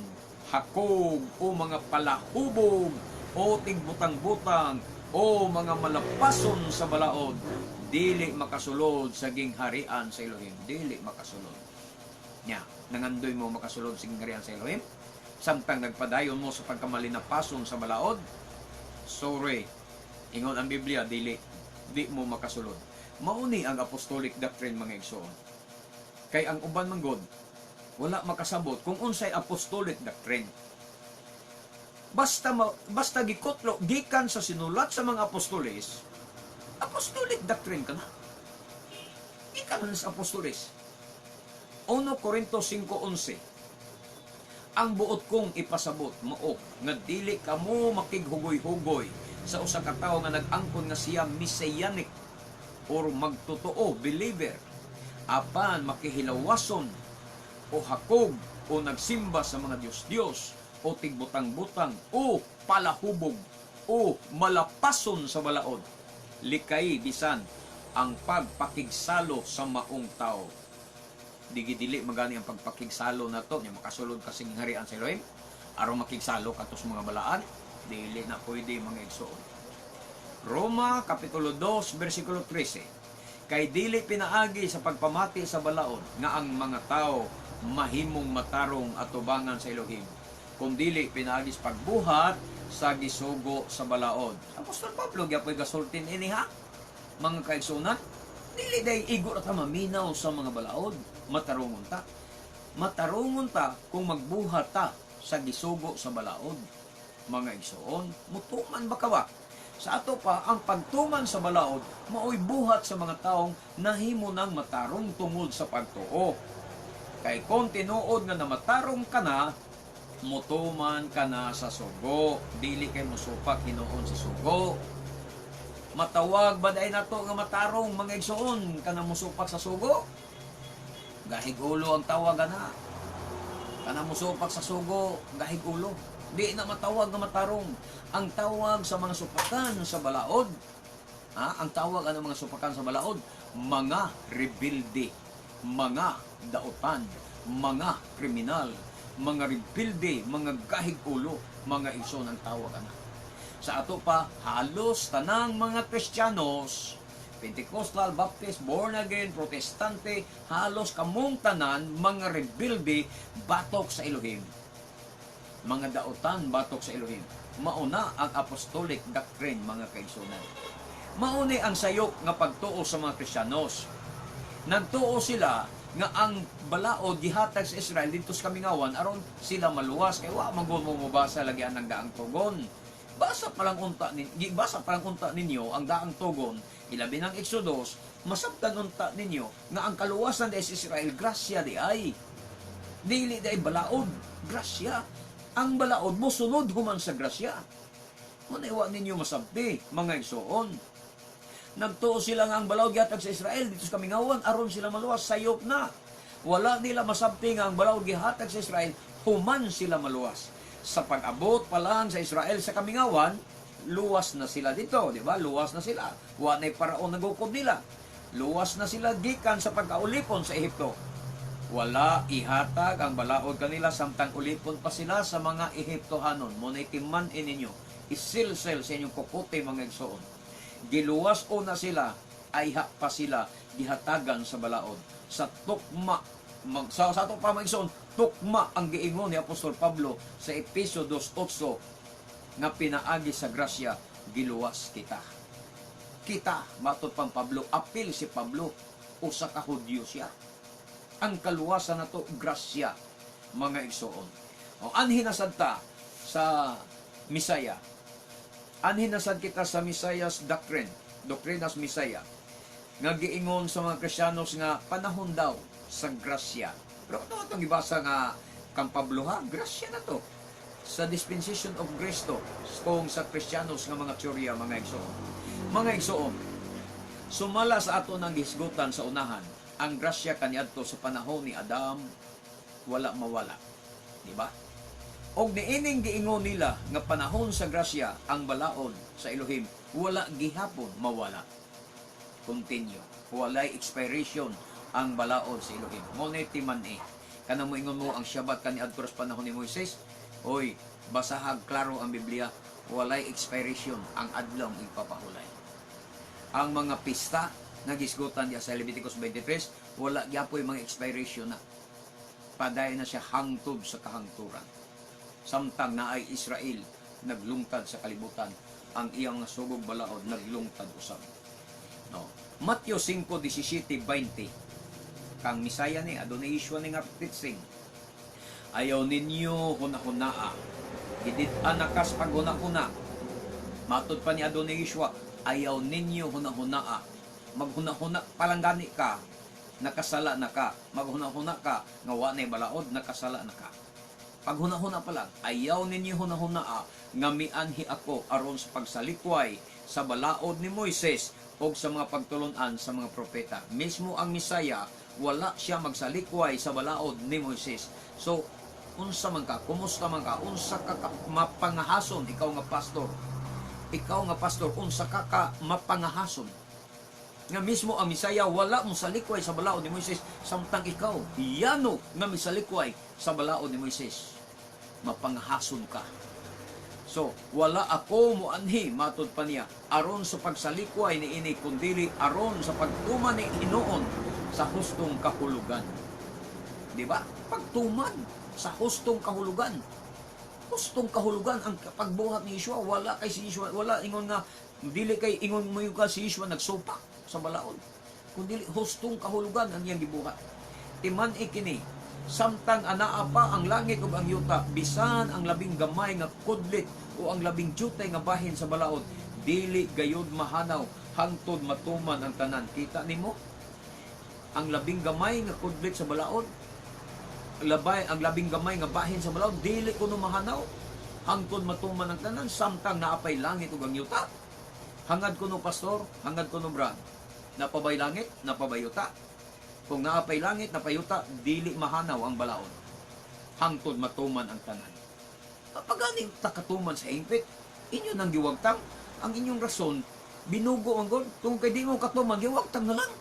hakog, o mga palahubog, o tigbutang-butang, o mga malapason sa balaod, dili makasulod sa gingharian sa Elohim. Dili makasulod. Nya, nangandoy mo makasulod sa gingharian sa Elohim? Samtang nagpadayon mo sa pagkamalinapason sa balaod? Sorry. Ingon ang Biblia, dili. Di mo makasulod. Mauni ang apostolic doctrine, mga igsoon. Kay ang uban man god, wala makasabot kung unsay apostolic doctrine. Basta gikutlo gikan sa sinulat sa mga apostoles, apostolic doctrine ka na. Gikan na sa apostoles. 1 Corinto 5:11. Ang buot kong ipasabot mao nga dili kamo makighugoy-hugoy sa usa ka tawo nga nag-angkon nga siya messianic or magtotoo believer, apan makihilawason o hakog o nagsimba sa mga Diyos-Diyos o tigbutang-butang o palahubog o malapason sa balaod. Likay bisan ang pagpakigsalo sa maong tao. Digi dili magani ang pagpakigsalo na to nya makasulod ka sa gingharian sa Elohim aron makigsalo kato sa mga balaan. Dili na pwede, mga igsoon. Roma Kapitulo 2 versikulo 13. Kay dili pinaagi sa pagpamati sa balaod nga ang mga tao mahimong matarong atubangan sa Elohim, kundili pinaagi sa pagbuhat sa gisugo sa balaod. Apostol Pablo gyapoy gasultin ini ha. Mga kaigsunan, dili day igo ra ta maminaw sa mga balaod, matarungon ta. Matarungon ta kung magbuhat ta sa gisugo sa balaod. Mga igsoon, mutuman ba ka ba? Sa ato pa, ang pagtuman sa balaod, maoy buhat sa mga taong nahimo ng matarong tungod sa pagtuo. Kay kung tinuod nga namatarong ka na, mutuman ka na sa sugo. Dili kay musupak hinuon sa sugo. Matawag ba day nato nga matarong, mga igsoon, kana musupak sa sugo? Gahig ulo ang tawag ana. Kana musupak sa sugo, gahig ulo. Di na matawag nga matarong. Ang tawag sa mga supakan sa balaod, ha? Ang tawag ano mga supakan sa balaod, mga rebelde, mga dautan, mga kriminal, mga rebelde, mga gahig ulo, mga igsoon ang tawag ana. Sa ato pa, halos tanang mga Kristiyanos, Pentecostal, Baptist, born again, Protestante, halos kamong tanan, mga rebelde, batok sa Elohim. Mga dautan, batok sa Elohim. Mauna ang apostolic doctrine, mga kaigsunan. Mauni ang sayop nga pagtuo sa mga Kristiyanos. Nagtuo sila nga ang balaod gihatag sa Israel didto sa kamingawan aron sila maluwas, kay wa man mo mobasa lagi ang daang tugon. Basa pa lang unta ninyo ang daang tugon, ilabi ng Exodus, masabtan unta ninyo nga ang kaluwasan di sa Israel grasya di ay. Dili di ay balaod, grasya. Ang balaod mo sunod human sa grasya. Muna wa ninyo masabti, mga igsoon. Nagtuo sila nga ang balaod gihatag sa Israel didto sa kamingawan aron sila maluwas, sayop na. Wala nila masabti nga ang balaod gihatag sa Israel human sila maluwas. Sa pag-abot pa lang sa Israel sa kamingawan, luwas na sila dito, di ba? Luwas na sila. Wa na'y paraon nagukod nila. Luwas na sila gikan sa pagkaulipon sa Ehipto. Wala ihatag ang balaod kanila samtang ulipon pa sila sa mga Ehiptohanon. Muna'y timan ninyo. Isilsel sa inyong kukote, mga igsoon. Giluwas una sila, ayha pa sila gihatagan sa balaod. Sa tukma, sa ato pa, mga igsoon, tukma ang giingon ni Apostol Pablo sa Epeso 2:8 nga pinaagi sa grasya giluwas kita. Kita, matod pang Pablo, apil si Pablo, usa ka Hudyo siya. Ang kaluwasan nato grasya, mga igsoon. O anhi na sad ta sa Misaya. Anhi na sad kita sa Messiah's doctrine, Doctrinas Misaya. Nga giingon sa mga Kristiyanos nga panahon daw sa grasya. Pero ito itong gibasa nga kang Pablo ha, grasya na to. Sa dispensation of grace to, kung sa Kristiyanos nga mga teorya, mga igsoon. Mga igsoon, sumala sa ato ng gihisgutan sa unahan, ang grasya kaniadto sa panahon ni Adam wala mawala. Di ba? Og niining giingon nila nga panahon sa grasya, ang balaod sa Elohim Wala gihapon mawala. Continue. Walay expiration ang balaod sa Elohim. Mao na timan-i. Kanang moingon mo ang Shabbat kaniadto sa panahon ni Moises, oy, basahag klaro ang Biblia, walay expiration ang adlaw igpapahulay. Ang mga pista nga gisgutan diya sa Leviticus 23, wala gyapoy mga expiration na. Padayon na siya hangtod sa kahangturan. Samtang naay Israel naglungtad sa kalibutan, ang iyang nga sugog balaod naglungtad usab. No. Matthew 5:17-20. Kang Misaya ni adunay Yeshua ni nga teaching. "Ayaw ninyo hunahunaa. Gidid-an na kas paghuna-huna." Matod pa ni Adonai Yeshua, "Ayaw ninyo hunahunaa." Maghuna-huna palanggani ka, nakasala na ka. Maghuna-huna ka, nga wa na'y balaod, nakasala na ka. Paghuna-huna pa lang. "Ayaw ninyo hunahunaa nga mianhi ako aron sa pagsalikway sa balaod ni Moises o sa mga pagtulunan sa mga propeta." Mismo ang Misaya, wala siya magsalikway sa balaod ni Moises. So, unsa man ka, kumusta man ka, unsa ka mapangahason ikaw nga pastor? Ikaw nga pastor, unsa ka mapangahason? Nga mismo ang Misaya wala mo salikway sa balaod ni Moises, samtang ikaw, yano nga misalikway sa balaod ni Moises. Mapangahason ka. So, "Wala ako moanhi," matod pa niya, "aron sa pagsalikway ni ini kundili aron sa pagtuman ni hinuon sa hustong kahulugan." Di ba? Pagtuman sa hustong kahulugan. Hustong kahulugan ang pagbuhat ni Yeshua. Wala kay si Yeshua, wala ingon nga dili kay ingon mo yung ka si Yeshua nagsupak sa balaod. Kundi hustong kahulugan ang iyang gibuhat. Timan-i kini, samtang anaa pa ang langit ug ang yuta, bisan ang labing gamay nga kudlit o ang labing jutay nga bahin sa balaod, dili gayud mahanaw hangtod matuman ang tanan. Kita nimo ang labing gamay nga kudlit sa balaod, labay ang labing gamay nga bahin sa balaod, dili kuno mahanaw hangtod matuman ang tanan samtang naapay langit ug ang yuta. Hangad kuno, pastor, hangad kuno, brad. Napabay langit, napabay yuta? Kung naapay langit, napayuta, dili mahanaw ang balaod hangtod matuman ang tanan. Kapag takatuman sa hingpit, inyo nang giwagtang ang inyong rason, binugo ang God. Kung kay di mo katuman, giwagtang na lang.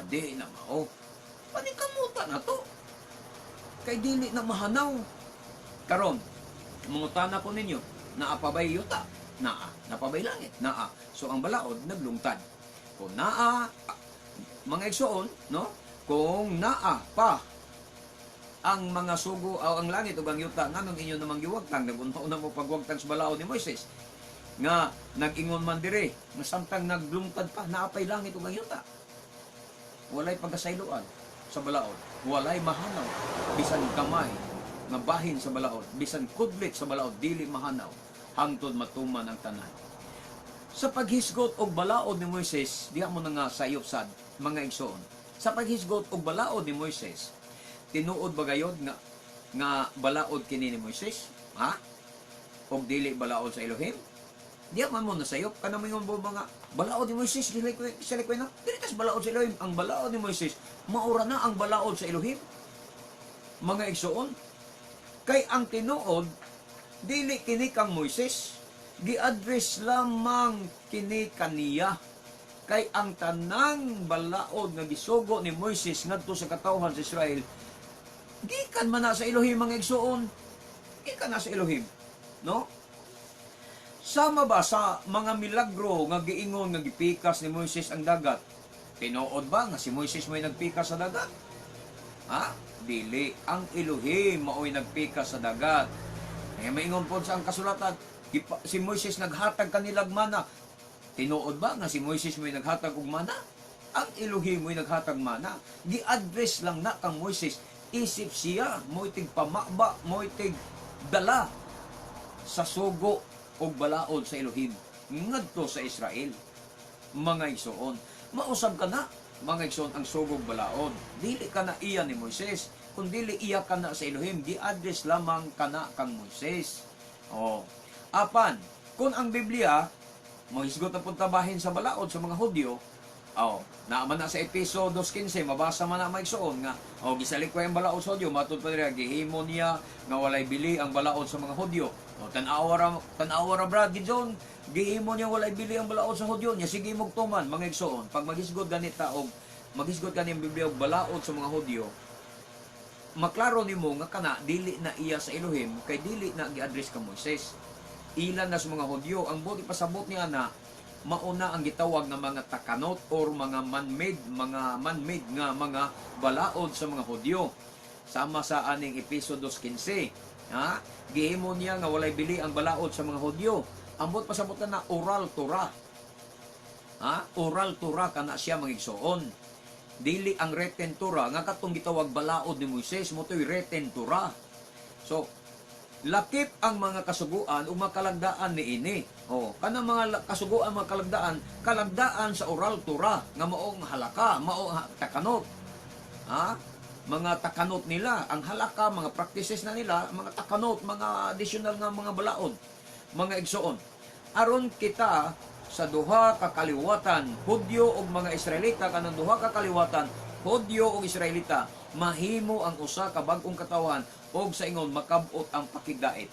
Adi na mao. Paningkamuta na to. Kay dili na mahanaw. Karon, mangutana ko ninyo, naa pa bay yuta? Naa. Napabay langit? Naa. So ang balaod naglungtad. Kung naa, mga igsoon, no? Kung naa pa ang mga sugo o ang langit ug ang yuta, nganong inyo namang giwagtang? Nagunta mo pagwagtang sa balaod ni Moises nga nag-ingon man dire nga samtang naglungtad pa naapay langit ug ang yuta, walay pagkasayloan sa balaod, walay mahanaw bisan kamay nga bahin sa balaod, bisan kudlit sa balaod, dili mahanaw hangtod matuman ang tanan. Sa paghisgot og balaod ni Moises, diha mo na nga sayop sad, mga igsoon, sa paghisgot og balaod ni Moises, tinuod ba gayod nga nga balaod kini ni Moises, ha, og dili balaod sa Elohim? Diya man mo nasayop kana moingon mo mga balaod ni Moises dili ko sila ko na dili tas balaod sa Elohim. Ang balaod ni Moises maura na ang balaod sa Elohim, mga igsoon, kay ang tinuod dili kini kang Moises, gi-address lamang kini kaniya, kay ang tanang balaod nga gisugo ni Moises ngadto sa katawhan sa Israel gikan man na sa Elohim, mga igsoon. Gikan na sa Elohim, no? Sama ba sa mga milagro nga giingon nga gipikas ni Moises ang dagat? Tinuod ba nga si Moises mo'y nagpikas sa dagat? Ha? Dili. Ang Elohim mao'y nagpikas sa dagat. Kaya maingon po sa ang kasulatan, si Moises naghatag kanilag mana. Tinuod ba nga si Moises mo'y naghatag og mana? Ang Elohim mo'y naghatag mana. Gi-address lang na kang Moises. Isip siya, mo'y tigpamaba, mo'y dala sa sugo og balaod sa Elohim ngadto sa Israel. Mga igsoon, mausab ka na, mga igsoon, ang sugog balaod. Dili ka na iya ni Moises, kun dili iya ka na sa Elohim, gi-address lamang kana kang Moises. Oh. Apan, kung ang Biblia, manghisgot na punta bahin sa balaod sa mga Hudyo, Oh, naa man na sa Epeso 2:15, mabasa man na, maigsuon, nga oh, gisalikway ang balaod sa Hudyo. Matud pa dira, gihimo niya nga walay bili ang balaod sa mga Hudyo. Oh, tan-awa ra, tan-awa ra, Brad Gideon, gihimo niya walay bili ang balaod sa Hudyo niya, sige mog tuman. Mga igsuon, pag maghisgot ganita og maghisgot gani ang Biblia og balaod sa mga Hudyo, maklaro nimo nga kana dili na iya sa Elohim kay dili na gi-address ka Moises. Ilan na sa mga Hudyo ang buot ipasabot ni ana, mauna ang gitawag nga mga takanot or mga man-made nga mga balaod sa mga Hudyo. Sama sa aning Epeso 2:15. Ha? Gihimo niya nga walay bili ang balaod sa mga Hudyo. Ambot pasabot na oral Torah. Ha? Oral Torah kana siya, mga igsoon. Dili ang written Torah nga katong gitawag balaod ni Moises mo to'y written Torah. So, lakip ang mga kasuguan ug mga kalagdaan niini. Oh, kanang mga kasuguan, mga kalagdaan, kalagdaan sa oral Torah nga maong halaka, maong takanot. Ha? Mga takanot nila, ang halaka, mga practices na nila, mga takanot, mga additional nga mga balaod, mga igsoon. Aron kita sa duha ka kaliwatan, Hudyo ug mga Israelita, kanang duha ka kaliwatan, Hudyo ug Israelita, mahimo ang usa ka bag-ong katawan ug sa ingon makab-ot ang pakigdait.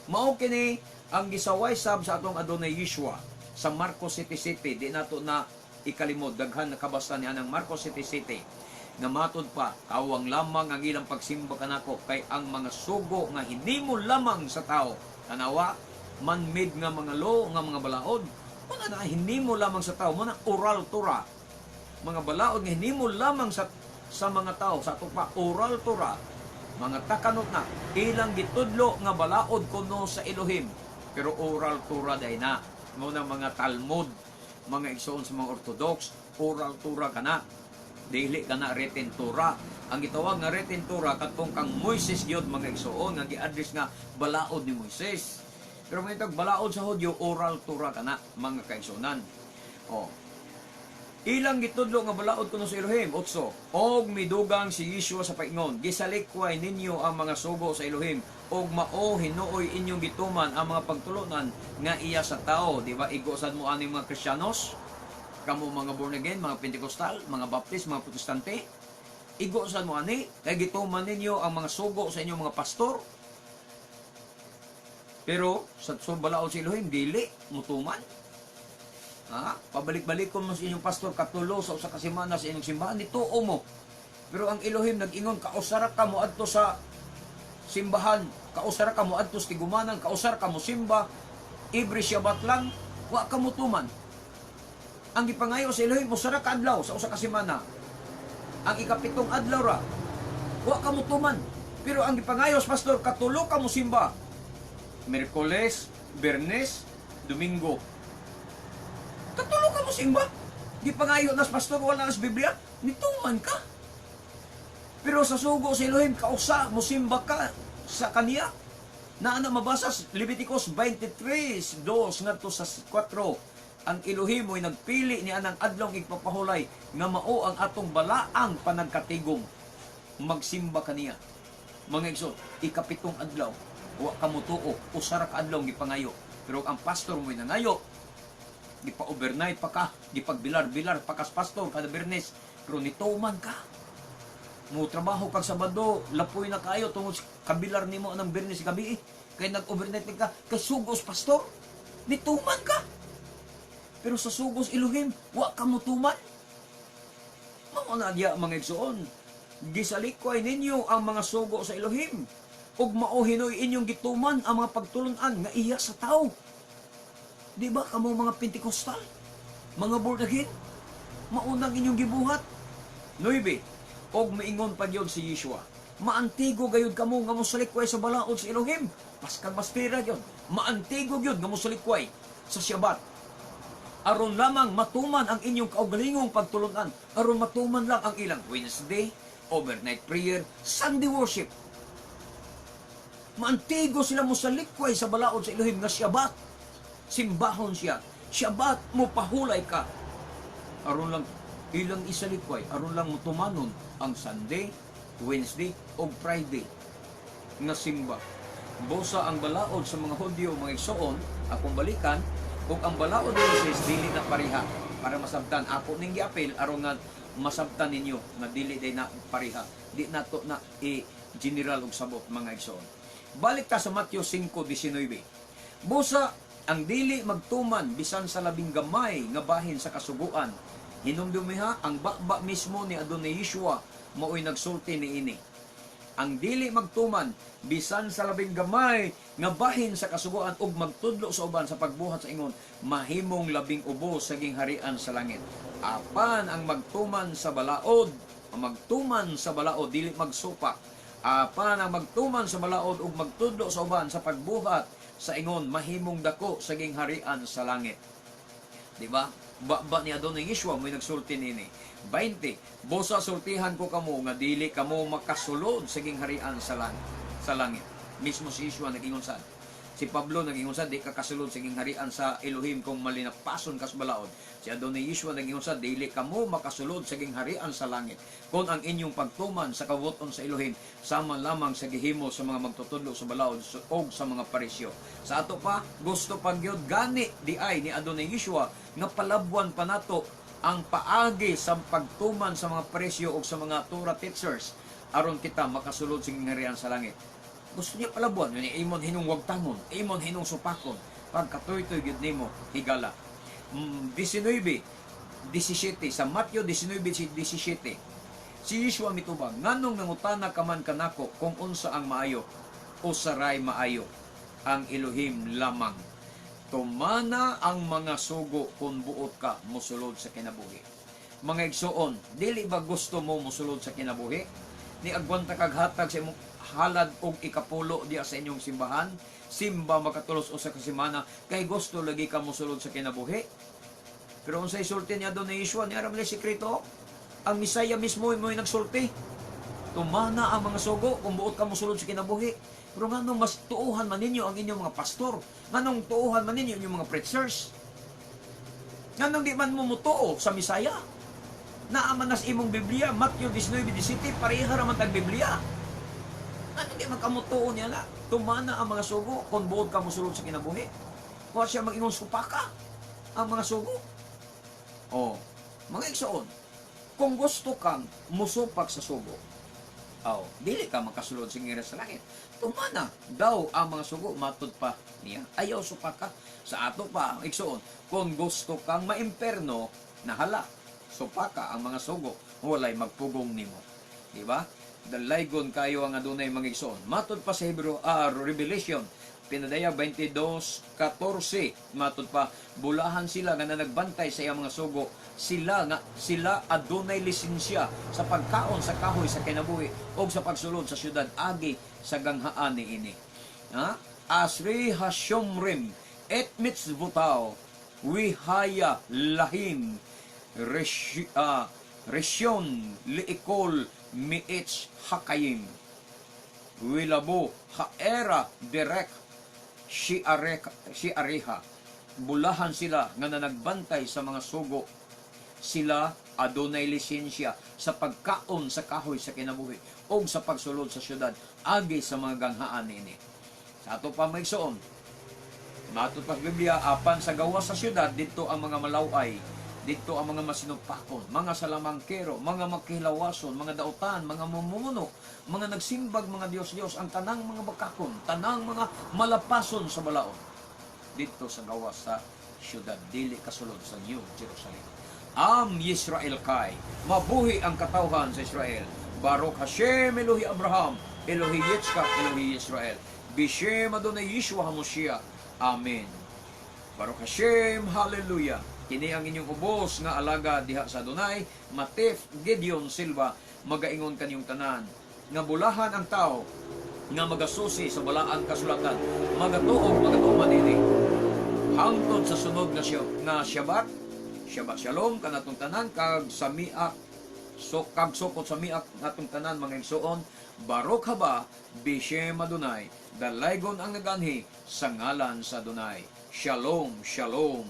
Mao kini ang gisaway sab sa atong Adonai Yeshua sa Marcos 7:7. Di nato na ikalimod, daghan nakabasa ni anang Marcos 7:7 nga matud pa, "Kawang lamang ang ilang pagsimba kanako kay ang mga sugo nga hinimo lamang sa tao." Tanawa, man-made nga mga law, nga mga balaod. Muna na hinimo lamang sa tao, muna oral Torah. Mga balaod nga hinimo lamang sa mga tao, sa ato pa oral Torah, mga takanot na ilang gitudlo nga balaod kuno sa Elohim, pero oral Torah day na. Mo na mga Talmud, mga igsoon, sa mga Orthodox, oral Torah kana, dili kana written Torah. Ang gitawag nga written Torah katong kang Moises gyud, mga igsoon, nga gi-address nga balaod ni Moises. Pero mga itag balaod sa Hudyo, oral Torah kana, mga kaigsuonan. Oh, ilang gitudlo nga balaod kuno sa Elohim. 8. Og midugang si Yeshua sa paingon, "Gisalikway ninyo ang mga sugo sa Elohim og mao hinuoy inyong gituman ang mga pagtulunan nga iya sa tao." Di ba igo sad mo ani, mga Kristiyanos? Kamo mga born again, mga Pentecostal, mga Baptist, mga Protestante. Igo sad mo ani kay gituman ninyo ang mga sugo sa inyong mga pastor. Pero sa balaod sa Elohim, dili mutuman. Ha? Pabalik-balik ko mo sa inyong pastor katulo sa usa ka semana sa inyong simbahan, nituo mo. Pero ang Elohim nag-ingon, kausara ka mo adto sa simbahan, kausara ka mo adto sa tigumanan, kausara ka mo simba, every Shabbat lang, wa ka mo tuman. Ang gipangayo sa Elohim, usara ka adlaw sa usa ka semana. Ang ikapitong adlaw ra, wa ka mo tuman. Pero ang gipangayo sa pastor, katulo ka mo simba. Miyerkules, Biyernes, Domingo. Katulo ka mo simba. Gipangayo na sa pastor, wala na sa Biblia, nituman ka. Pero sa sugo sa Elohim, kausa, musimba ka sa kaniya. Na ana mabasa sa Leviticus 23:2 ngadto sa 4. Ang Elohim mo'y nagpili ni anang adlong igpapahulay nga mao ang atong balaang panagkatigom. Magsimba kaniya. Mga igsoon, ikapitong adlaw, wa ka motuo, usara ka adlaw gipangayo. Pero ang pastor mo'y nangayo, gipa-overnight pa ka, gipagbilar-bilar pa ka sa pastor kada Biyernes, pero nituman ka. Mo trabaho kag Sabado, lapoy na kayo tungod sa kabilar nimo ng Biyernes gabi eh. Kay nag-overnight ka, kay sugos pastor, nituman ka. Pero sa sugos Elohim, wa ka motuman. Mao na diya, mga igsoon. Gisalikway ninyo ang mga sugo sa Elohim ug mao hinuoy inyong gituman ang mga pagtulunan nga iya sa tao. Di ba kamo mga Pentecostal? Mga born again? Maunang inyong gibuhat. 9. Og miingon pa gyud si Yeshua, "Maantigo gayud kamo nga mosalikway sa balaod sa Elohim." Paskag bastira gyud. Maantigo gyud nga mosalikway sa Shabbat aron lamang matuman ang inyong kaugalingong pagtulunan, aron matuman lang ang ilang Wednesday, overnight prayer, Sunday worship. Maantigo sila mo salikway sa balaod sa Elohim nga Shabbat. Simbahon siya. Shabbat mo pahulay ka. Aron lang ilang isalikway, aron lang mutumanon ang Sunday, Wednesday o Friday nga simba. Busa ang balaod sa mga Hudyo, mga igsoon, akong balikan, ug ang balaod ni Moises dili na pareha. Para masabtan ako ning giapil aron nga masabtan ninyo nga dili day na pareha. Di nato na i general og sabot, mga igsoon. Balik ta sa Matthew 5:19. Busa ang dili magtuman bisan sa labing gamay nga bahin sa kasuguan. Hinumdumi ha, ang baba mismo ni Adonai Yeshua mao'y nagsulti niini. Ang dili magtuman bisan sa labing gamay nga bahin sa kasuguan ug magtudlo sa uban sa pagbuhat sa ingon, mahimong labing ubos sa gingharian sa langit. Apan ang magtuman sa balaod, ang magtuman sa balaod, dili magsupak. Apan ang magtuman sa balaod ug magtudlo sa uban sa pagbuhat sa ingon, mahimong dako sa gingharian sa langit. Di ba? Ba ni Adonai Yeshua mo'y nagsulti nini. 20. Busa sultihan ko kamo nga dili kamo makasulod sa gingharian sa langit. Mismo si Yeshua nag-ingon sad. Si Pablo nag-ingon sad, di ka kasulod sa gingharian sa Elohim kung malinapason kas balaod. Si Adonai Yeshua nag-ingon sad, dili kamo makasulod sa gingharian sa langit kung ang inyong pagtuman sa kabubut-on sa Elohim sama lamang sa gihimo sa mga magtutudlo sa balaod og sa mga Pariseo. Sa ato pa, gusto pa gyud gani di ay ni Adonai Yeshua nga palabwan pa nato ang paagi sa pagtuman sa mga Pariseo og sa mga Torah teachers aron kita makasulod sa gingharian sa langit. Gusto niya palabuan, yun, imon hinung wagtangon, imon hinung supakon, pagkatoy-toy gyud nimo higala. 19:17, sa Matthew 19:17. Si Yeshua mitubag, "Nganong nangutana ka man kanako kung unsa ang maayo? Usa ray maayo, ang Elohim lamang. Tumana ang mga sugo kung buot ka mosulod sa kinabuhi." Mga igsuon, dili ba gusto mo mosulod sa kinabuhi? Ni agwanta kag hatag sa imong halad og ikapulo diya sa inyong simbahan, simba makatulos usa ka semana, kay gusto lagi ka mosulod sa kinabuhi. Pero unsay sulti ni Adonai Yeshua, ni aram ni sekreto, ang Misaya mismo mo nagsulti. Tumana ang mga sugo kung buot ka mosulod sa kinabuhi. Pero nganong mas tuuhan man ninyo ang inyong mga pastor? Nganong tuuhan man ninyo ang inyong mga preachers? Nganong di man mo mutuo sa Misaya? Naa man nas imong Biblia, Matthew 19:17, pareha ra man tag Biblia. Nganong di man ka mutuo niya na? Tumana ang mga sugo kung buot ka mosulod sa kinabuhi. Wa siya mag-ingon supaka ang mga sugo. Oh, mga igsoon, kung gusto kang musupak sa sugo, oh, dili ka makasulod sa ngira sa langit. Tumana daw ang mga sugo, matud pa niya. Ayaw supaka. Sa ato pa, igsoon, kung gusto kang maimperno, nahala, supaka ang mga sugo, walay magpugong nimo. Di ba? Dalaygon kayo ang adunay, mga igsoon. Matud pa sa Hebrew, Revelation, pinadaya 22:14, matud pa, bulahan sila nga nagbantay sa iyang mga sugo, sila nga sila adunay lisensya sa pagkaon sa kahoy sa kinabuhi o sa pagsulod sa syudad agi sa ganghaan niini. Ha? Asri hashomrim et mitzvotaw wihaya lahim resyon liikol miitz hakayim wilabo haera direk si areha. Bulahan sila nga nanagbantay sa mga sugo, sila adunay lisensya sa pagkaon sa kahoy sa kinabuhi o sa pagsulod sa syudad agi sa mga ganghaan niini. Sa ato pa, mga igsoon, matud pa sa Biblia, apan sa gawas sa syudad didto ang mga malaway, didto ang mga masinupakon, mga salamangkero, mga makihilawason, mga dautan, mga mumumuno, mga nagsimbag mga Diyos-Diyos, ang tanang mga bakakon, tanang mga malapason sa balaod. Didto sa gawas sa syudad, dili kasulod sa New Jerusalem. Am Yisrael kay, mabuhi ang katawhan sa Israel. Baruch Hashem Elohi Abraham, Elohi Yitzchak, Elohi Israel. Bishem Adonai Yeshua HaMoshiach. Amen. Baruch Hashem, Hallelujah. Kini ang inyong ubos nga alaga diha sa Adonai, Matif Gideon Silva, magaingon kanyong tanan nga bulahan ang tao nga magasusi sa balaang kasulatan, magatuog, magatuman ini. Hangtod sa sunod nga Shabbat, Shabbat Shalom kanatong tanan kag sa miak so kag sukot sa miak natong tanan, mga igsoon. Baruch haba bishem Adonai. Dalaygon ang naganhi sa ngalan sa Adonai. Shalom, shalom.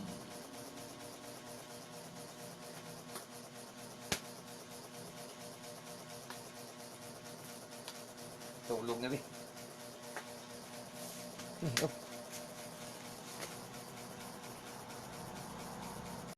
Tulog na, be. Oh.